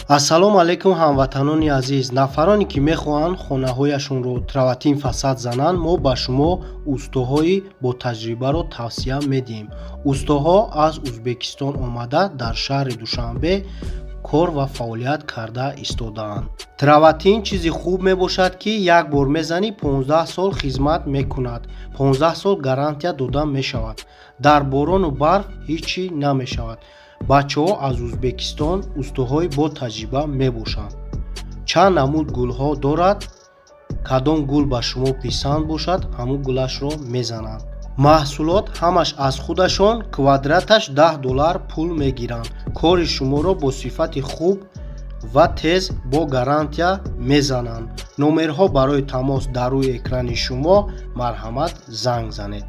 Ассалому алайкум, ҳамватанони азиз! Нафароне, ки мехоҳанд хонаҳояшонро травертин фасад зананд, мо ба шумо устоҳои ботаҷрибаро тавсия медиҳем. Устоҳо аз Узбекистон омада, дар шаҳри Душанбе кор ва фаъолият карда истодаанд. Травертин чизи хуб мебошад, ки як бор мезанӣ, 15 сол хизмат мекунад, 15 сол гарантия дода мешавад. Дар борону барф ҳеҷ чӣ намешавад. Бачаҳо аз Узбекистон, устоҳои ботаҷриба мебошанд. Чанд намуд гулҳо дорад. Кадом гул ба шумо писанд бошад, ҳамун гулашро мезананд. Маҳсулот ҳамаш аз худашон. Квадраташ 10 доллар пул мегиранд. Кори шуморо бо сифати хуб ва тез, бо гарантия мезананд. Номерҳо барои тамос дар рӯи экрани шумо, марҳамат, занг занед.